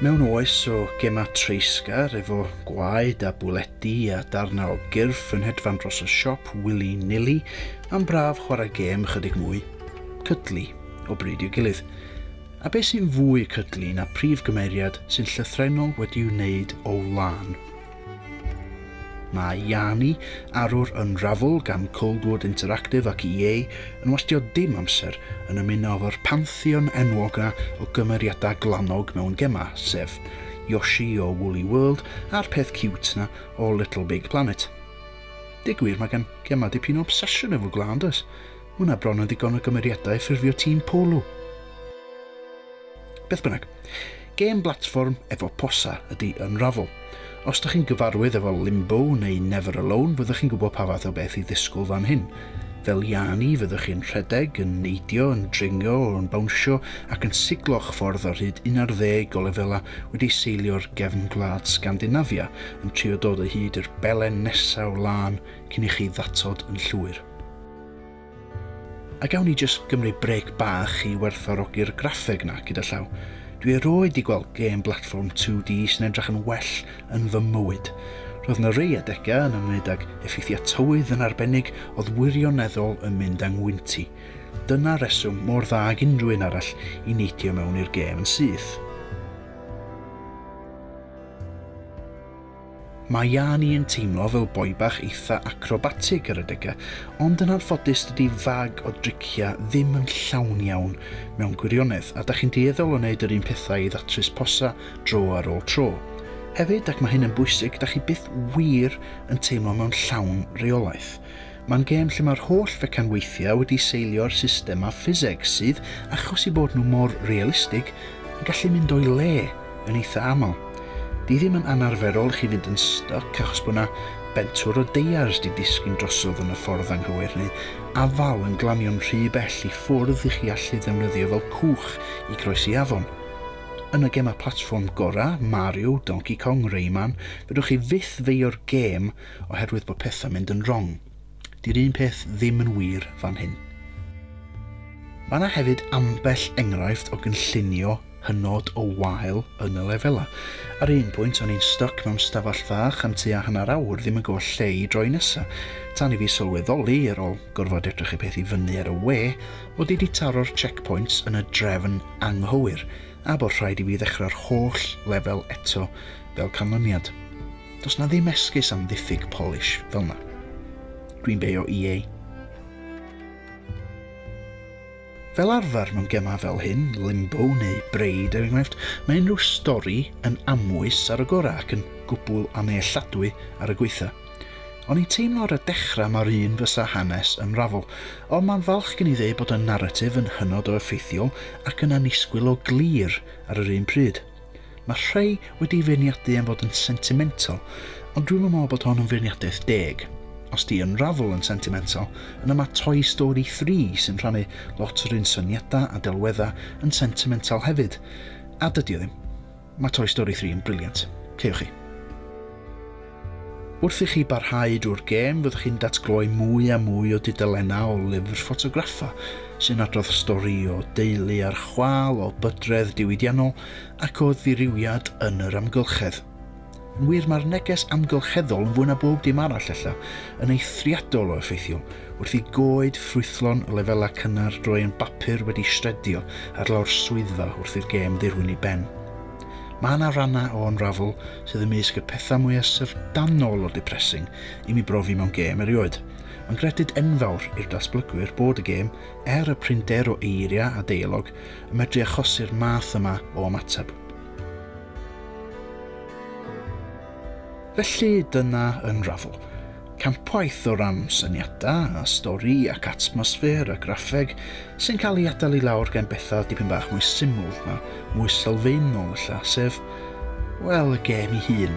Mewn oes o gemau treisgar efo gwaed a bwledi a darnau o gyrff yn hedfan dros y siop willy-nilly, mae'n braf chwarae gêm chydig mwy cuddly o bryd i'w gilydd. A beth sy'n fwy cuddly na prif gymeriad sy'n llythrennol wedi'i wneud o wlân? Mae Yarny, arwr Unravel gan Coldwood Interactive ac EA, yn wastio dim amser yn ymuno efo'r pantheon enwog 'na o gymeriadau gwlanog mewn gemau, sef Yoshi o Woolly World a'r peth cute 'na o Little Big Planet. Deud gwir, mae gan gemau dipyn o obsesiwn efo gwlân, does? Mae hwnna bron yn ddigon o gymeriadau i ffurfio tîm polo. Beth bynnag, gêm blatfform efo posa ydy Unravel. Os ydych chi'n gyfarwydd efo Limbo neu Never Alone, fyddwch chi'n gwybod pa fath o beth i ddisgwyl fan hyn. Fel Yarny, fyddwch chi'n rhedeg, yn neidio, yn dringo, yn bownsio ac yn siglo'ch ffordd ar hyd 11 o lefelau wedi seilio ar gefn gwlad Sgandinafia, yn trio dod o hyd i'r belen nesaf o wlân cyn i chi ddatod yn llwyr. A gawn ni jyst gymryd brêc bach i werthfawrogi'r graffeg 'na gyda llaw. Dwi erioed 'di gweld gêm blatfform 2D sy'n edrych yn well yn fy mywyd. Roedd 'na rei adegau yn ymwneud ag effeithiau tywydd yn arbennig oedd wirioneddol yn mynd â ngwynt i. Dyna reswm mor dda ag unrhyw un arall i neidio mewn i'r gêm yn syth. Mae Yarny yn teimlo fel boi bach eitha acrobatig ar adegau, ond yn anffodus dydy fag o driciau ddim yn llawn iawn mewn gwirionedd, a da chi'n dueddol o wneud yr un pethau i ddatrys posa dro ar ôl tro. Hefyd, ac mae hyn yn bwysig, da chi byth wir yn teimlo mewn llawn reolaeth. Mae'n gêm lle mae'r holl fecanweithiau wedi seilio ar systemau ffiseg sydd, achos i bod nhw mor realistig, yn gallu mynd o'i le yn eitha aml. Di ddim yn anarferol i chi fynd yn styc achos bod 'na bentwr o deiars 'di disgyn drosodd yn y ffordd anghywir neu afal yn glanio'n rhy bell i ffwrdd i chi allu ddefnyddio fel cwch i groesi afon. Yn y gemau platfform gorau, Mario, Donkey Kong, Rayman, fedrwch chi fyth feio'r gêm oherwydd bod pethau'n mynd yn wrong. Di'r un peth ddim yn wir fan hyn. Mae yna hefyd ambell enghraifft o gynllunio hynod o wael yn y lefelau. Ar un pwynt o'n i'n styc mewn stafell fach am tua hanner awr, ddim yn gwybod lle i droi nesaf, tan i fi sylweddoli, ar ôl gorfod edrych y peth i fyny ar y we, bod i wedi taro'r checkpoints yn y drefn anghywir, a bod rhaid i fi ddechrau'r holl lefel eto fel canlyniad. Does na ddim esgus am ddiffyg polish fel 'na. Dwi'n beio EA. Fel arfer mewn gemau fel hyn, Limbo neu Braid er enghraifft, mae unrhyw stori yn amwys ar y gorau ac yn gwbl annealladwy ar y gwaetha. O'n i'n teimlo ar y dechrau mai'r un fysa hanes Unravel, ond mae'n falch gen i ddeud bod y naratif yn hynod o effeithiol ac yn annisgwyl o glir ar yr un pryd. Mae rhai wedi feirniadu am fod yn sentimental, ond dwi'm yn meddwl bod hon yn feirniadaeth deg. Os di Unravel yn sentimental, yna mae Toy Story 3 sy'n rhannu lot o'r un syniadau a delweddau yn sentimental hefyd. A dydy o ddim. Mae Toy Story 3 yn brilliant. Cewch chi. Wrth i chi barhau drwy'r gêm, fyddwch chi'n datgloi mwy a mwy o dudalennau o lyfr ffotograffa sy'n adrodd stori o deulu ar chwâl, o bydredd diwydiannol ac o ddirywiad yn yr amgylchedd. Yn wir, mae'r neges amgylcheddol yn fwy na bob dim arall ella, yn eithriadol o effeithiol, wrth i goed ffrwythlon y lefelau cynnar droi yn bapur wedi shredio ar lawr swyddfa wrth i'r gêm ddirwyn i ben. Mae yna rannau o Unravel sydd ymysg y pethau mwyaf syfrdanol o depressing i mi brofi mewn gêm erioed. Mae'n gredyd enfawr i'r datblygwyr bod y gêm, er y prinder o eiriau a deialog, yn medru achosi'r math yma o ymateb. Felly dyna Unravel. Campwaith o ran syniadau a stori ac atmosffer a graffeg sy'n cael ei adael i lawr gan bethau dipyn bach mwy syml a mwy sylfaenol ella, sef, wel, y gêm ei hun.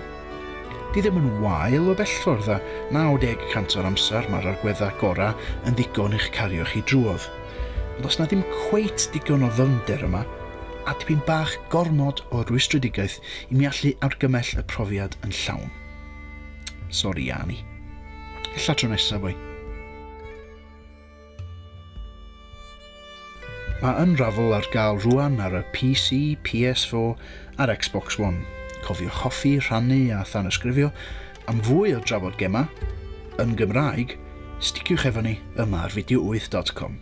Di ddim yn wael o bell ffordd a 90% o'r amser mae'r agweddau gorau yn ddigon i'ch cario chi drwodd. Ond os na ddim cweit digon o ddyfnder yma, a dipyn bach gormod o rwystredigaeth i mi allu argymell y profiad yn llawn. Sori, Yarny. Ella tro nesaf, boi. Mae Unravel ar gael rwan ar y PC, PS4 a'r Xbox One. Cofiwch hoffi, rhannu a thanysgrifio. Am fwy o drafod gema, yn Gymraeg, sticiwch efo ni yma ar fideo8.com.